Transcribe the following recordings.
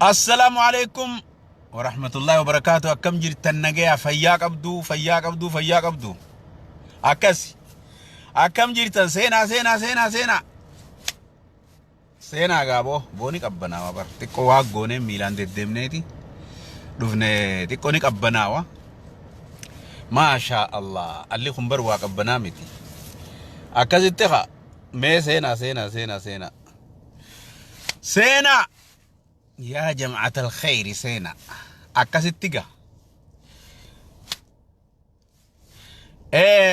Assalaamu alaikum warahmatullahi wabarakaatu. Akkam jirtan? Nagaya, fayyaa qabdu, fayyaa qabdu, fayyaa qabdu. Akkas akkam jirtan? Seenaa, seenaa, seenaa, seenaa, seenaa. Gaaboo booni qabbanaawa bar, xiqqoo waa goonee miilaan deddeemneeti dhufne, xiqqoo ni qabbanaawa. Maashaa Allah, alli kun bar waa qabbanaa miti. Akkasitti haa mee seenaa, seenaa, seenaa, seenaa, seenaa. Yaa jam'atal khayri, seenaa. Akkasitti ga.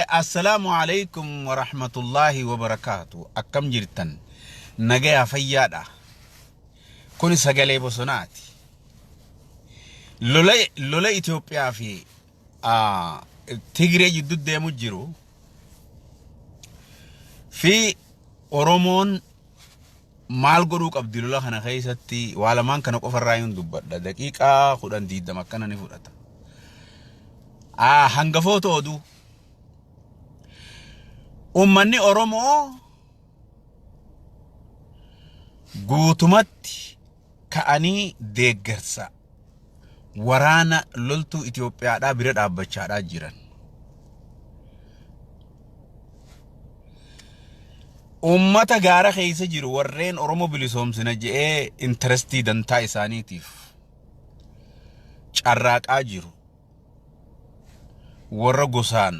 Assalaamu alaikum warahmatullaahi wabarakaatu. Akkam jirtan? Nagayaa, fayyaadha. Kuni sagalee bosonaati. Lola lola Itoophiyaa fi Tigree jidduu deemu jiru fi Oromoon maal godhuu qabdi lola kana keessatti, waa lamaan kana qofarraa hin dubbadha. Daqiiqaa 10 20 akkana ni fudhata. Hangafoota oduu. Uummanni Oromoo guutumatti ka'anii deeggarsa waraana loltuu Itoophiyaadhaa bira dhaabbachaadhaa jiran. Uummata gaara keessa jiru, warreen Oromoo bilisoomsina je'ee interestii dantaa isaaniitiif carraaqaa jiru. Warra gosaan,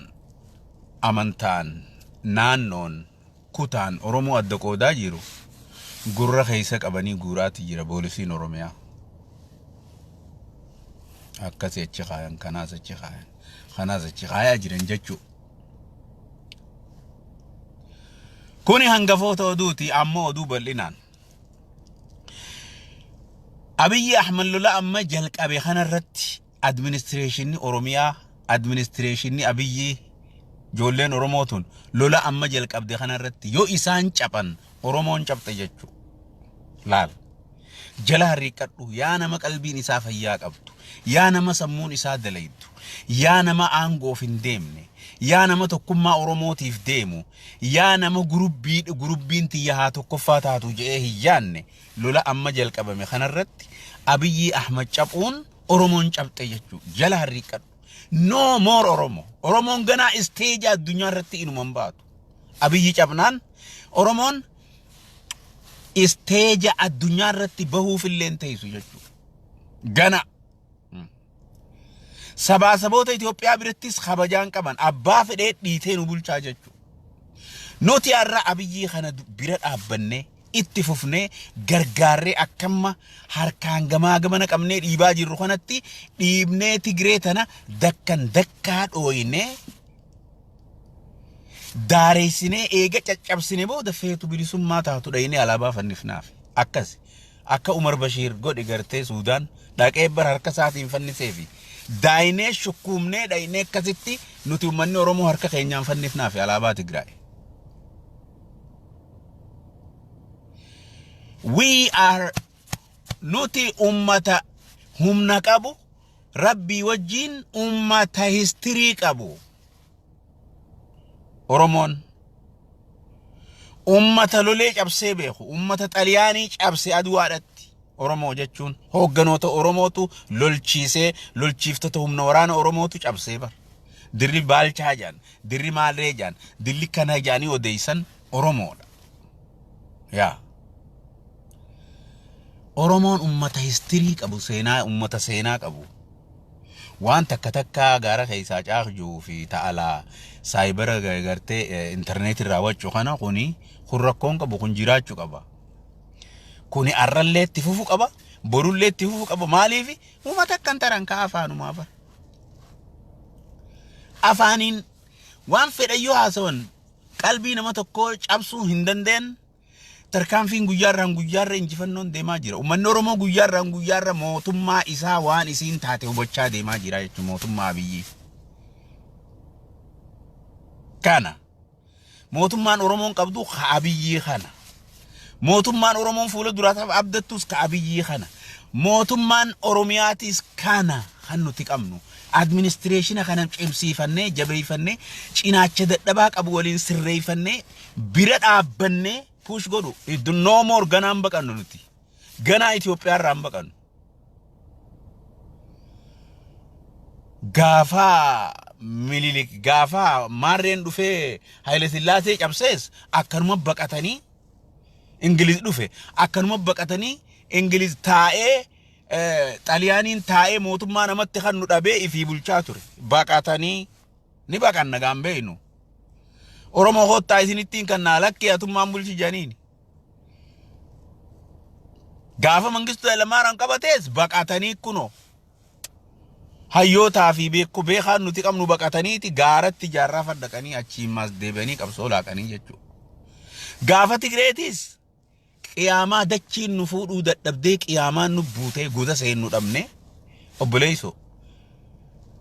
amantaan, naannoon, kutaan Oromoo adda qoodaa jiru gurra keessa qabanii guuraati jira poolisiin Oromiyaa. Akkasii achi kaayan, kanaas achi kaayan, kanaas achi kaayaa jiran jechuudha. Kuni hangafoota oduuti, ammoo oduu bal'inaan. Abiyyi Ahmad lola amma jalqabe kanarratti administration Oromiyaa, administration Abiyyi, ijoolleen Oromoo tun lola amma jalqabde kanarratti yoo isaan caphan Oromoon cabxe jechuudha. Laal. Jala harriiqadhu, yaa nama qalbiin isaa fayyaa qabdu, yaa nama sammuun isaa dalaydu, yaa nama aangoof hin deemne, yaa nama tokkummaa Oromootiif deemu, yaa nama gurubbii gurubbiin tiyya haa tokkoffaa taatu je'ee hin yaanne, lola amma jalqabame kanarratti Abiyyi Ahmad caphuun Oromoon cabxe jechuudha. Jala harriiqadhu. No more Oromo. Oromoon ganaa stage addunyaa irratti inuman baatu. Abiyyi cabnaan Oromoon stage addunyaa irratti bahuuf illee hin teessu jechuudha. Gana. Sabaa saboota Itoophiyaa birattis kabajaan qaban, abbaa fedhee dhiitee nu bulchaa jechuudha. Nuti har'a Abiyyii kana bira dhaabbannee itti fufnee gargaarree, akkamma harkaan gamaa gamana qabnee dhiibaa jirru kanatti dhiibnee, Tigree tana dakkan dakkaa dhooyinee, daareessinee, eega caccabsine booda feetu bilisummaa taatu dhaynee alaabaa fannifnaaf. Akkas akka Umar Bashiir godhe gartee Suudaan dhaqee bara harka isaatiin fannisee fi daayinee shukkuumnee dhaynee, akkasitti nuti uummanni Oromoo harka keenyaan fannifnaaf alaabaa Tigraay. We are, nuti ummata humna qabu, Rabbii wajjiin ummata history qabu. Oromoon ummata lolee cabsee beeku, ummata Xaliyaanii cabse Aduwaadhatti. Oromoo jechuun hoogganoota Oromootu lolchiisee, lolchiiftota humna waraana Oromootu cabsee bar. Dirri Baalchaa jedhan, dirri Maalree jedhan, dirri kana jedhanii odeessan Oromoodha. Yaa. Oromoon ummata history qabu, seenaa, ummata seenaa qabu. Waan takka takka gaara keessaa caakjuu fi ta'alaa cyber gartee intarneetii irraa waccu kana, kuni kun rakkoon qabu, kun jiraachuu qaba. Kuni arrallee itti fufu qaba, borullee itti fufu qaba. Maaliif uummata akkan taran ka afaanumaa bara. Afaaniin waan fedhan yoo haasawan qalbii nama tokkoo cabsuu hin dandeenye. Tarkaanfiin guyyaarraan guyyaarra injifannoon deemaa jira. Uummanni Oromoo guyyaarraan guyyaarra mootummaa isaa waan isiin taate hubachaa deemaa jira jechuudha, mootummaa Abiyyi. Kana mootummaan Oromoon qabdu ka Abiyyii kana. Mootummaan Oromoon fuula duraataaf abdattus ka Abiyyii kana. Mootummaan Oromiyaatis kana kan nuti qabnu. Administration kana cimsiifannee, jabeeffannee, cinaacha dadhabaa qabu waliin sirreeffannee, bira dhaabbannee push godhu. No more, ganaan baqannu nuti. Ganaa Itoophiyaa irraa hin baqannu. Gaafa Minilik, gaafa maarreen dhufee Haile Sillaasee cabsees akkanuma baqatanii. Ingiliz dhufe akkanuma baqatanii. Ingiliz taa'ee, Xaliyaaniin taa'ee mootummaa namatti kan nu dhabee ifii bulchaa ture. Baqatanii ni baqanna gaan beeynu. Oromoo koottaa isinittiin kan naa lakkee atummaan bulchi janiini. Gaafa Mangistuu Hayilamaariyaam qabatees baqatanii, kunoo hayyootaa fi beeku beekaan nuti qabnu baqataniiti gaaratti jaarraa faddaqanii achiin maas deebi'anii qabsoo laaqanii jechuudha. Gaafa Tigreetis qiyaamaa dachiin nu fuudhuu dadhabdee, qiyaamaan nu buutee goda seennu dhabne, obboleessoo.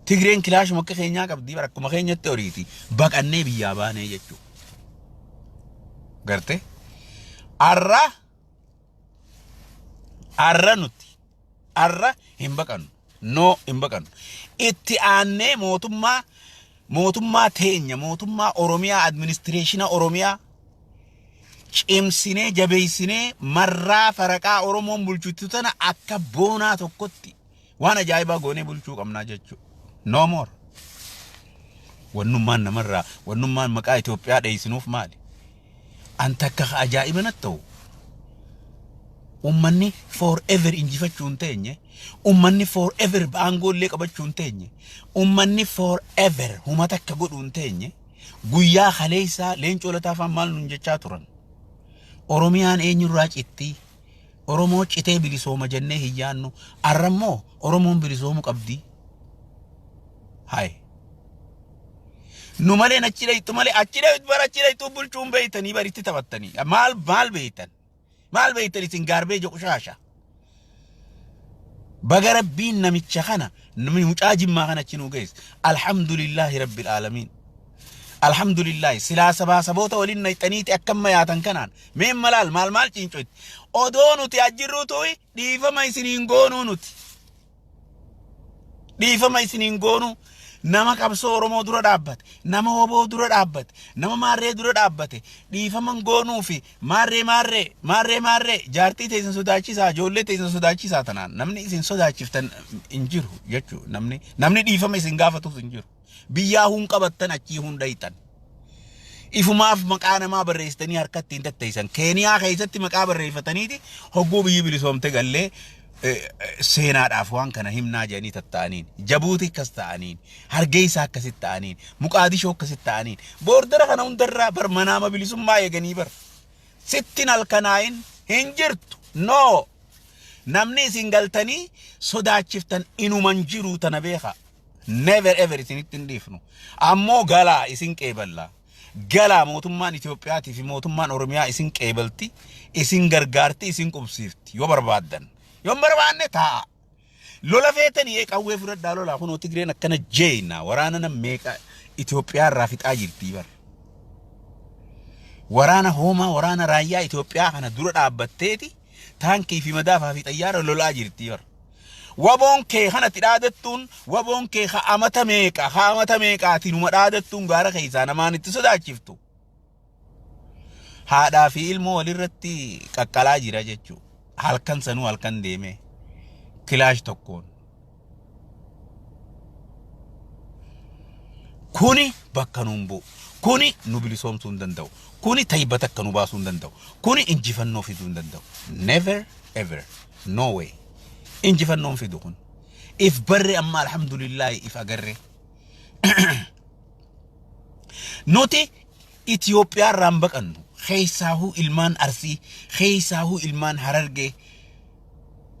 Tigreen kilaashuma akka keenyaa qabdii bara, akkuma keenyatti horiiti baqannee biyyaa baanee jechuudha. Gartee arra nuti arra hin baqannu, no, hin baqannu. Itti aannee mootummaa teenya, mootummaa Oromiyaa, administration Oromiyaa cimsinee jabeessinee marraa faraqaa Oromoon bulchitu tana akka boonaa tokkotti waan ajaa'ibaa goonee bulchuu qabnaa jechuudha. No more. Wannummaan namarraa, wannummaan maqaa Itoophiyaa dheeysinuuf maali? An takka ajaa'iba natti ta'u. Ummanni forever injifachuu hin teenye. Ummanni forever aangoo illee qabachuu hin teenye. Ummanni forever huma takka godhuu hin teenye. Guyyaa kaleessaa Leencoo Lataa faan maal nuun jechaa turan? Oromiyaan eenyurraa cittii? Oromoo citee bilisooma jennee hin yaannu. Arra immoo Oromoon bilisoomuu qabdi. Hayi. Nu malee achi dhayxu malee, achi dhayxu bara, achi dhayxu bulchuun beeytanii baritti taphattanii. Maal maal beeytan? Maal beeytan isin garbage qushaasha? Baga Rabbiin namicha kana, namni mucaa Jimmaa kana achi nuu geesse. Alhamdulillaahi Rabbil Aalamiin. Alhamdulillahi, silaa sabaa saboota waliin nayxaniiti akkamma yaatan kanaan. Mee malaal maal maal ciincoitti. Odoo nuti ajjirruu tu'i dhiifama isiniin goonuu nuti. Dhiifama isiniin goonuu. Nama qabsoo Oromoo dura dhaabbate, nama woboo dura dhaabbate, nama maarree dura dhaabbate, dhiifama goonuu fi maarree maarree maarree maarree jaartii teessan sodaachisaa, ijoollee teessan sodaachisaa tanaan namni isin sodaachiftan hin jiru jechuu, namni dhiifama isin gaafatus hin jiru. Biyyaa hun qabattan achii hun dhayxan. Ifumaaf maqaa namaa barreessitanii harkatti hin tatteessan. Keeniyaa keessatti maqaa barreeffataniiti hogguu biyyi bilisoomte gallee seenaadhaaf waan kana himnaa jedhanii tatta'aniin. Jabuuti akkas ta'aniin. Hargeysaa akkasitti ta'aniin. Muqaadishoo akkasitti ta'aniin. Border kana hundarraa bar manaama bilisummaa eeganii bar. Sittin halkanaayin hin jirtu. No. Namni isin galtanii sodaachiftan inuman jiru, tana beeka. Never ever isinitti hin dhiifnu. Ammoo galaa, isin qeeballa. Galaa, mootummaan Itoophiyaatii fi mootummaan Oromiyaa isin qeebalti, isin gargaarti, isin qubsiifti yoo barbaaddan. Yoo hin barbaanne taa'a. Lola feetanii qawwee fudhadhaa lolaa. Kunoo Tigreen akkana jeeyna waraana nam meeqa Itoophiyaa irraa fixaa jirti bar. Waraana hoomaa, waraana raayyaa Itoophiyaa kana dura dhaabbatteeti taankii fi madaafaa fi xayyaara lolaa jirti bar. Waboon kee kanatti dhaadattuun, waboon kee ka amata meeqa, ka amata meeqaati numa dhaadattuun gaara keessaa namaan itti sodaachiftu. Haadhaa fi ilmoo walirratti qaqqalaa jira jechuudha. Halkan sanuu halkan deemee kilaash tokkoon. Kuni bakka nuun bu'u. Kuni nu bilisoomsuu hin danda'u. Kuni taybata akka nu baasuu hin danda'u. Kuni injifannoo fiduu hin danda'u. Never ever. No way. Injifannoon fidu kun. If barre amma, alhamdulillahi, if agarre. Nuti Itoophiyaa irraa hin baqannu. Keessaahuu ilmaan Arsii, keessaahuu ilmaan Harargee.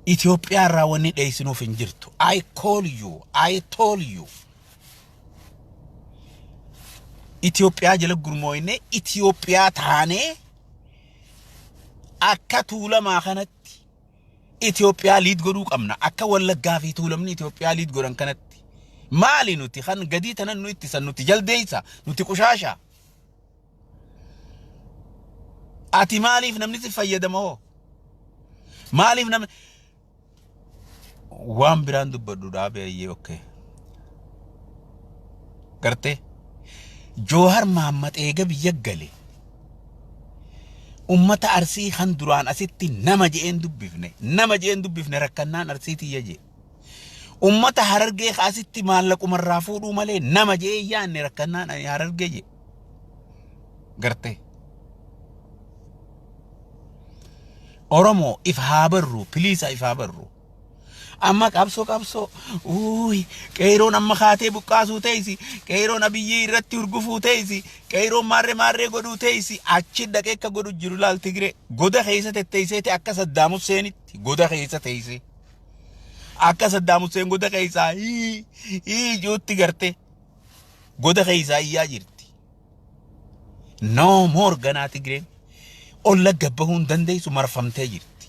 Itoophiyaa irraa wanni dheessinuuf hin jirtu. I call you, I told you. Itoophiyaa jala gurmooyne, Itoophiyaa taanee akka Tuulamaa kanatti Itoophiyaa lead godhuu qabna. Akka Wallaggaa fi Tuulamni Itoophiyaa lead godhan kanatti. Maali nuti kan gadii tanan nu ittisan? Nuti jaldeessa, nuti qushaasha. Ati maaliif namni si fayyadama hoo? Maaliif namni waan biraan dubbadhu dhaabee ayyee okay. Gartee Joohar Mahammad eega biyya gale ummata Arsii kan duraan asitti nama je'een dubbifne, nama je'een dubbifne, rakkannaan Arsii tiyya jee. Ummata Harargee kaasitti maallaqumarraa fuudhuu malee nama jee yaanne rakkannaan ani Harargee jee. Gartee. Oromoo, if haa barru, please, if haa barru. Amma qabsoo qabsoo, uuyi, qeeroon amma kaatee buqqaasuu teessi, qeeroon Abiyyii irratti hurgufuu teessi, qeeroon maarree maarree godhuu teessi. Achi dhaqee akka godhu jiru laal. Tigiree goda keessa tetteesseeti akka Saddaam Huseenitti goda keessa teessee akka Saddaam Huseen goda keessaa hii hii juutti gartee goda keessaa iyyaa jirti. No more. Ganaa Tigireen olla gabbahuu hin dandeessu, marfamtee jirti.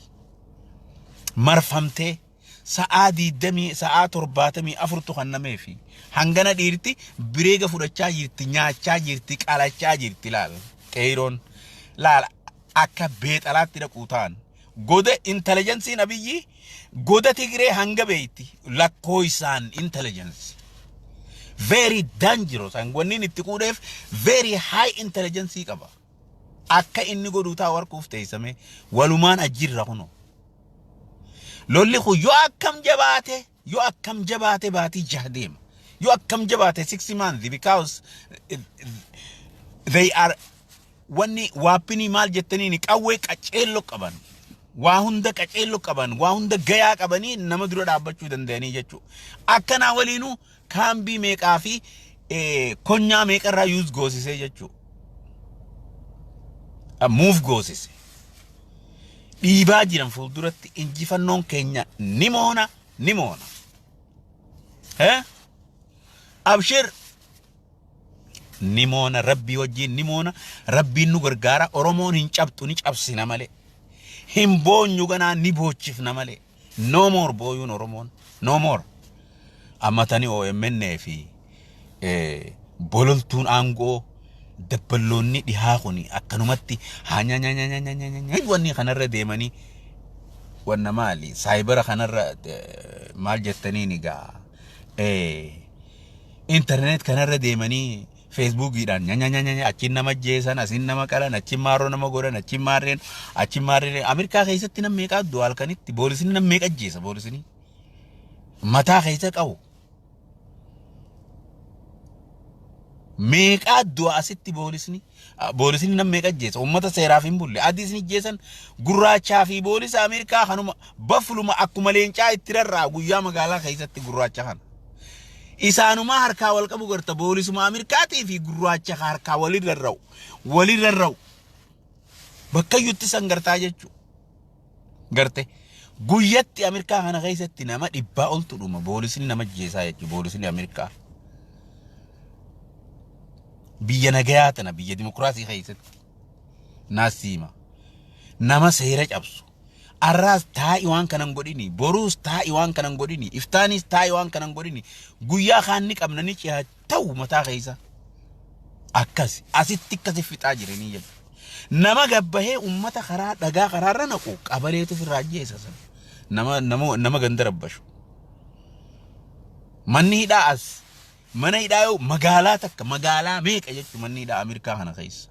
Marfamtee sa'aa 20, sa'aa 74tu kan namee fi hangana dhiirti bireega fudhachaa jirti, nyaachaa jirti, qalachaa jirti. Laal, qeeroon laal akka beexalaatti dhaquu ta'an. Goda intelligenceiin Abiyyi goda Tigiree hanga beeyti lakkoo isaan intelligence very dangerous. Wanni itti quudheef very high intelligence qaba. Akka inni godhuu taa'u harkuuf teessame walumaan ajjirra kunoo. Lolli kun yoo akkam jabaate, yoo akkam jabaate, baatii 6 deema. Yoo akkam jabaate 6 months, because they are wanni weaponii maal jettaniin qawwee qaceelloo qaban. Waa hunda qaceelloo qaban, waa hunda gayaa qabanii nama dura dhaabbachuu danda'anii jechuudha. Akkanaa waliinuu kaambii meeqaa fi konyaa meeqarraa use goosisee jechuudha. Muuf goosise. Dhiibaa jiran fuulduratti injifannoon keenya ni moona, ni moona. Abshir, ni moona, Rabbii wajjin ni moona, Rabbiin nu gargaara. Oromoon hin cabxu, ni cabsina malee. Hin boonyu ganaa, ni boochifna malee. No more booyuun Oromoon, no more. Amma tani OMN fi bololtuun aangoo dabballoonni dhihaa kuni akkanumatti haa wanni kanarra deemanii wanna maali cybera kanarra maal jettaniin egaa internet kanarra deemanii Facebookiidhaan nya achiin nama jeesan, asiin nama qalan, achiin maarroo nama godhan, achiin maarreen, achiin maarreen. Ameerikaa keessatti nam meeqaa du'a halkanitti? Poolisni nam meeqa jeesa? Poolisni mataa keessa qabu meeqaa du'a asitti? Poolisni nam meeqa jeesa? Ummata seeraaf hin bulle, adiis ni jeesan, gurraachaa fi poolisa Ameerikaa kanuma bafluma akkuma leencaa itti rarraa guyyaa magaalaa keessatti gurraacha kana. Isaanumaa harkaa wal qabu garta, poolisuma Ameerikaatii fi gurraacha harkaa walin rarra'u, walin rarra'u. Bakka iyyutti san gartaa jechuudha. Garte guyyatti Ameerikaa kana keessatti nama 100 oltu dhuma, poolisni nama jeesaa jechuudha, poolisni Ameerikaa. Biyya nagayaa tana, biyya dimokiraasii keessatti naasiima nama seera cabsu. Arraas taa'i waan kanan godhini, boruus taa'i waan kanan godhini, iftaanis taa'i waan kanan godhini, guyyaa kaan ni qabna, ni ciha ta'u mataa keessa. Akkas asitti akkasi fixaa jiranii jechuudha. Nama gabbahee ummata karaa dhagaa karaarra naqu qabaleetu ofirraa ajjeesa sana. Nama ganda rabbashu. Manni hidhaa as mana hidhaa yoo magaalaa takka magaalaa meeqa jechuun manni hidhaa Ameerikaa kana keessa.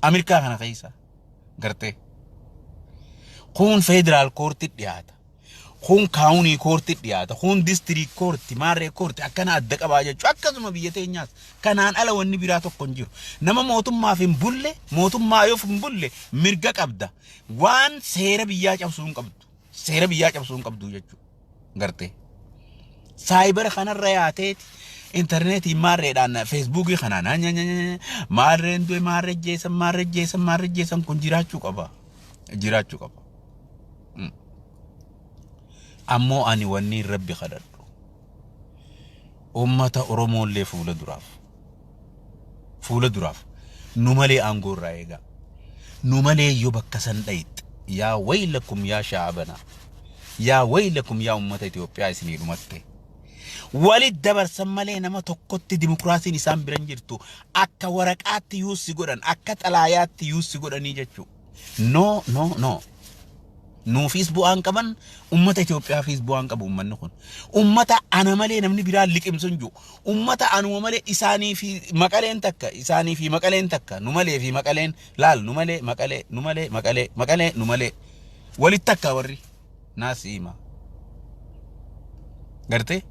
Ameerikaa kana keessa gartee. Kun federal courtii dhiyaata. Kun county courtii dhiyaata. Kun district courtii, maarree courtii akkana adda qabaa jechuudha. Akkasuma biyya teenyaas kanaan ala wanni biraa tokko hin jiru. Nama mootummaaf hin bulle, mootummaa yoo hin bulle mirga qabda. Waan seera biyyaa cabsuu hin qabdu. Seera biyyaa cabsuu hin qabdu jechuudha. Gartee. Cybera kanarra yaateeti intarneetiin maarreedhaan Facebookii kanaan maarreen du'e, maarree jeesan, maarree jeesan, maarree jeesan, kun jiraachuu qaba. Jiraachuu qaba. Ammoo ani wanni Rabbi kadhadhu ummata Oromoollee fuula duraaf. Fuula duraaf nu malee aangoo irraa eegaa. Nu malee yoo bakka san dhayixxe, yaa waylakum yaa shaabanaa. Yaa waylakum yaa ummata Itoophiyaa, isinii dhumatte. Walit dabarsan malee nama tokkotti dimokiraasiin isaan biran jirtu. Akka waraqaatti use godhan, akka xalaayaatti use godhanii jechuudha. No, no, no. Nuufis bu'aan qaban, ummata Itoophiyaafis bu'aan qabu ummanni kun. Ummata ana malee namni biraa liqimsu hin jiru. Ummata anuma malee isaanii fi Maqaleen takka, isaanii fi Maqaleen takka, nu malee fi Maqaleen laal, nu malee Maqalee, nu malee Maqalee, Maqalee nu malee. Walitti takka warri naas hima. Gartee?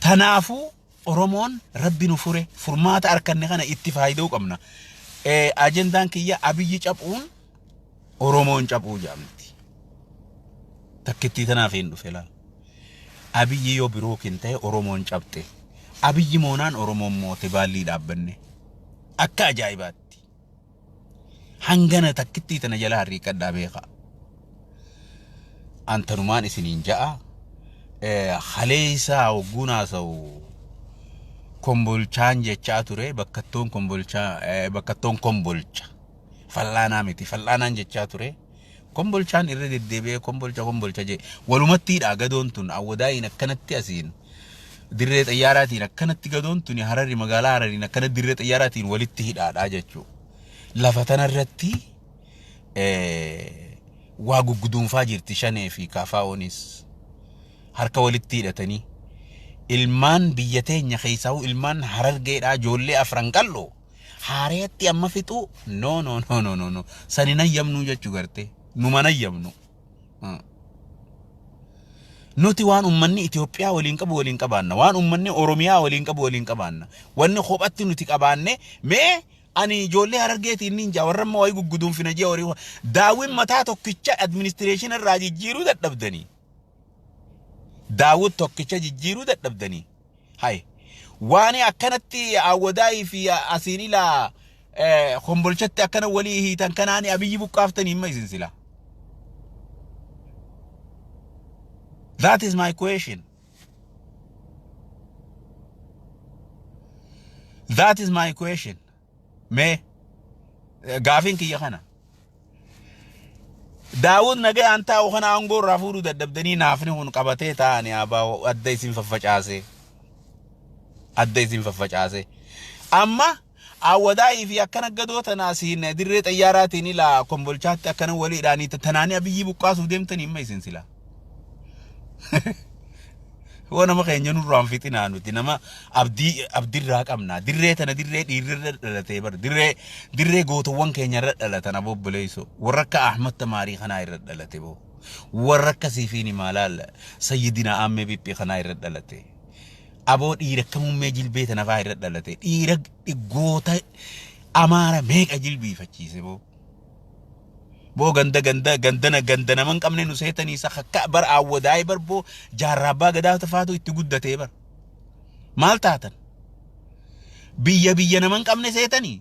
Tanaafuu Oromoon Rabbi nu fure, furmaata arkanne kana itti faayida'uu qabna. Ajendaan kiyya Abiyyi caphuun Oromoon caphuu jedhamti. Takkittii tanaaf hin dhufe laal. Abiyyi yoo birookin ta'e Oromoon cabxe. Abiyyi moonaan Oromoon moote, baallii dhaabbanne. Akka ajaa'ibaatti. Hangana takkittii tana jala harriiqadhaa beekaa. Antanumaan isiniin ja'a. Haleessaa hogguun haasa'u Kombolchaan jechaa ture, bakkattoon Kombolchaa, bakkattoon Kombolcha. Fal'aanaa miti, fal'aanaan jechaa ture. Kombolchaan irra deddeebi'ee Kombolcha Kombolcha jee walumattiidha. Gadoon tun Awwadaayiin akkanatti, asiin dirree xayyaaraatiin akkanatti, gadoon tuni Harari, magaalaa Harariin akkanatti dirree xayyaaraatiin walitti hidhaadha jechuudha. Lafa tanarratti waa gugguduunfaa jirti. Shanee fi Kaafaa'oonis harka walitti hidhatanii ilmaan biyya teenya keessaa'u, ilmaan Harargeedhaa, ijoollee Afran Qal'oo haarayatti amma fixuu. No, no, no, no, no, no, sani nayyamnuu jechuu gartee numa nayyamnu. Nuti waan ummanni Itoophiyaa waliin qabu waliin qabaanna, waan ummanni Oromiyaa waliin qabu waliin qabaanna. Wanni kophatti nuti qabaanne, mee ani ijoollee Harargeetiin niin jaa, warra amma wayii gugguduunfina jee horii daawwin mataa tokkicha administration irraa jijjiiruu dadhabdanii. Daawwit tokkicha jijjiiruu dadhabdanii. Hay. Waan akkanatti Awwadaayii fi asiin ilaa Kombolchatti akkana walii hiitan kanaani Abiyyi buqqaaftanii himma isin sila. That is my question. That is my question. Mee gaafiin kiyya kana. Daawud nagayaan taa'u kana aangoo irraa fuudhuu dadhabdanii, naafni kun qabatee taa'anii abaa adda isin faffacaasee. Adda isin faffacaasee. Amma Awwadaayii fi akkana gadoo tana asiin dirree xayyaaraatiin ilaa Kombolchaatti akkana waliidhaanii tanaanii Abiyyi buqqaasuuf deemtanii himma isin sila. Hoo nama keenya nurraan fixinaa, nuti nama abdii abdirraa qabna. Dirree tana dirree dhiirri irra dhalatee bar, dirree gootowwan keenya irra dhalatan aboo obboleessoo. Warra akka Ahmad Tamaarii kanaa irra dhalate boo. Warra akka Siifiin Maalaal Sayyidina Aammee Phiphii kanaa irra dhalate. Aboo dhiira akka muummee jilbee tana fa'aa irra dhalate. Dhiira goota Amaara meeqa jilbiifachiise boo. Boo ganda ganda gandana ganda nama hin qabne nu seetanii isa akka bar Awwadaayii bar boo Jaarraa Abbaa Gadaa tafaatu itti guddatee bar. Maal taatan? Biyya biyya nama hin qabne seetanii?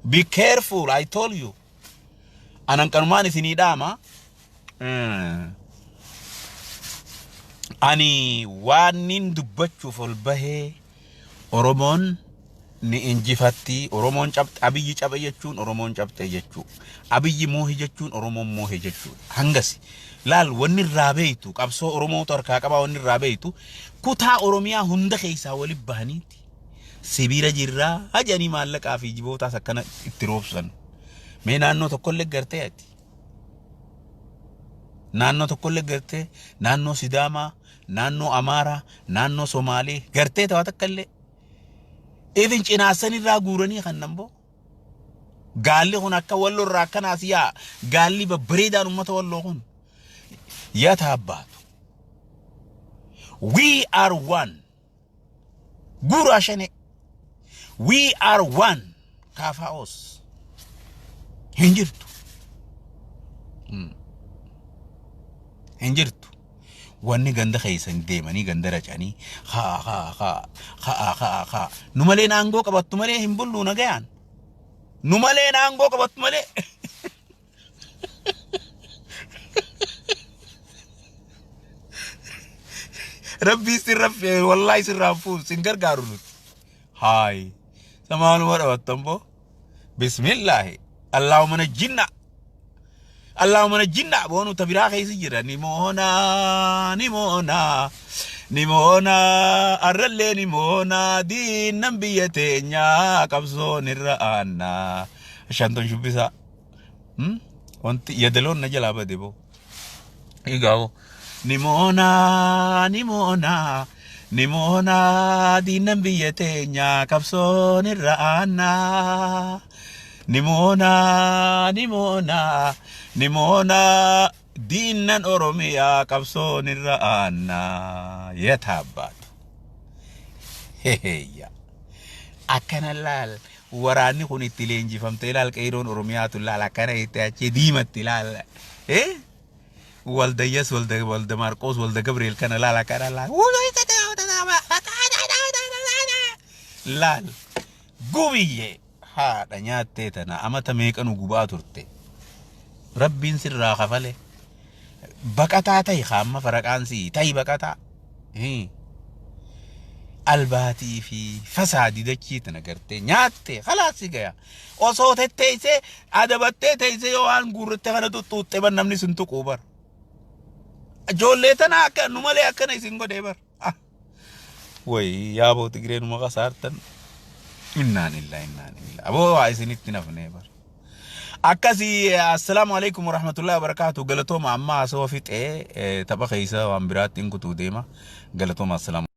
Be careful, I told you. Anan kanumaan isinii dhaama. Ani waan dubbachuuf ol bahee, Oromoon ni injifatti. Oromoon cabxe, Abiyyi cabe jechuun Oromoon cabxe jechuu. Abiyyi moohe jechuun Oromoon moohe jechuudha. Hangasi. Laal, wanni irraa beeytu qabsoo Oromootu harkaa qabaa, wanni irraa beeytu kutaa Oromiyaa hunda keessaa walitti bahaniiti. Sibiira jirraa hajanii maallaqaa fi jibootaas akkana itti roobsan. Mee naannoo tokkollee gartee ati? Naannoo tokkollee gartee, naannoo Sidaamaa, naannoo Amaaraa, naannoo Somaalee gartee ta'aa takka illee. Even Cinaassan irraa guuranii kan namboo. Gaalli kun akka Walloo irraa akkanaas yaa gaalli babbareedaan uummata Walloo kun. Yaa taabbaatu. We are one. Guuraa shane. We are one. Kaafaa'oos. Hin jirtu. Hin jirtu. Wanni ganda keessan deemanii ganda racanii haa haa haa haa haa haa nu malee aangoo qabattu malee hin bullu nagayaan. Nu malee aangoo qabattu malee. Rabbii sirra wallaahi sirraan fuun sin gargaaru nuti. Haay. Samaanuma dhabattan boo. Bismillaahi. Allahumma najjinna. Allahumma najjinna boonu ta biraa keessa jira. Ni moona, ni moona, ni moona, arrallee ni moona, diinnan biyya teenyaa qabsoon irra aanna. Shanton shubbisaa. Wanti yadaloon na jalaa bade boo. Egaa ni moona, ni moona, ni moona, diinnan biyya teenyaa qabsoon irra aanna. Ni moona, ni moona, ni moona. Diinnan Oromiyaa qabsoon irra aannaa yataabbaatu. Heheeyya. Akkana laal, waraanni kun itti leenjifamtee laal, qeeroon Oromiyaatu laal akkana itti achi diimatti laal. Eh? Waldayyas, Walda Walda Maarqoos, Walda Gabriel kana laal, akkana laal. Laal. Gubiyyee haadha nyaattee tana amata meeqa nu gubaa turte. Rabbiin sirraa kafale. Baqataa ta'i kaamma faraqaan sii ta'i baqataa. Albaatii fi fasaadii dachii tana gartee nyaatte khalaas si gaya. Osoo tetteessee adabattee teessee yoo waan guurratte kana xuxxuuxxe bar namni sin tuquu bar. Ijoollee tana akka nu malee akkana isin godhee bar. Ah. Wayi yaaboo Tigree numa kasaartan. Innaan illaa innaan illaa. Aboo waa isinitti nafnee bar. Akkasii, assalaamu alaikum warahmatullahi wabarakatuh. Galatooma, amma haasawaa fixee tapha keessa waan biraatti hin kutuu deema. Galatooma, assalaamu.